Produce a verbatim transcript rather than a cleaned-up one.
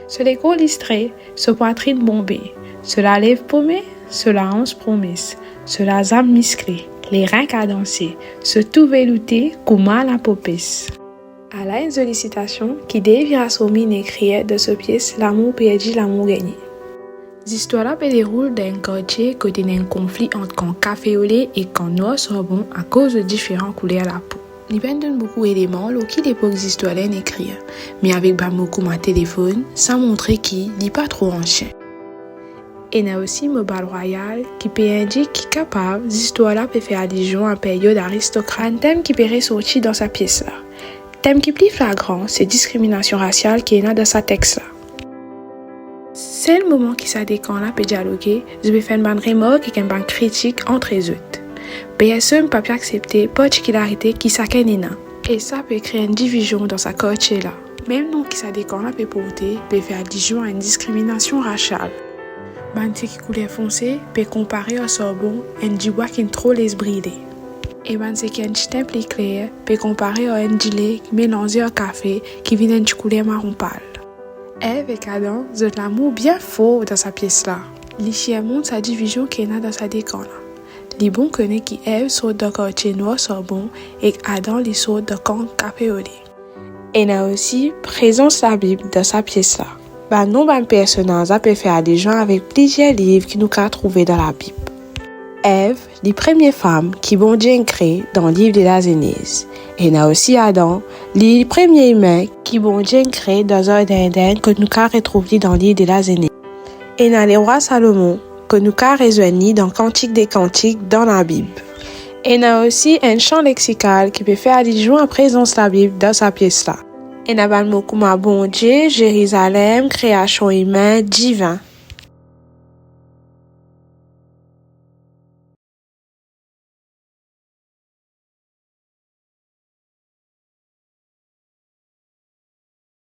So lekor listre, so pwatrinn bonbe, so lalev pome, so laans promes, so lazam miskle, lerin kadanse, so tou veloute kouma lapopes. Ala enn zoli sitasion ki Dave Yasomine ekrir dan so pies Lamour perdi, lamour gagne. Zistwar la pe deroul dan enn kartie kot ena enn konfli ant kan kafe ole ek kan nwar sarbon akoz zot diferan kouler lapo. Li pa'nn donn boukou eleman lor ki lepok zistwar la inn ekrir, me avek bann mo kouma telefonn, sa montre ki li pa tro ansien. Ena osi mo bal rwayal ki pe indik ki kapav zistwar la pe fer alizion a peryod aristokrat. Bann tem ki pe resorti dan sa pies la. Tem ki pli flagran, se diskriminasion rasial ki ena dan sa tex la. Sel moman ki sa de kan la pe dialoge, zot pe fer enn bann remark ek enn bann kritik antre zot. Personn pa pe aksepte partikilarite ki sakenn ena, e sa pe kre enn divizion dan sa kartie la. Mem non ki sa de kan la pe porte pe fer alizion a enn diskriminasion rasial. Bann seki kouler fonse pe konpare ar sarbon, enn dibwa ki'nn tro les brile. E bann seki enn tipe pli kler pe konpare ar enn dile ki melanze ar kafe, ki vinn enn ti kouler maron pal. Ev ek Adan, zot lamour bien for dan sa pies la. Li sirmont sa divizion ki ena dan sa de kan la. Li bon kone ki Ev sort dan kartie nwar sarbon ek Adan li sort dan kan kafe ole. Ena osi prezans Labib dan sa pies la. Bann nom bann personaz la pe fer alizion avek plizier liv ki nou kav trouve dan Labib. Ev, li premie fam ki Bondie inn kre dan liv de Lazenez. Ena osi Adan, li premie imin ki Bondie inn kre dan zardin Eden, kot nou kav retrouv li dan liv de Lazenez. Ena lerwa Salomon, kot nou kav rezwenn li dan Kantik de Kantik dan Labib. Ena osi enn san leksikal ki pe fer alizion a prezans Labib dan sa pies la. Ena bann mo kouma Bondie, Zerizalem, kreasion imin, divin.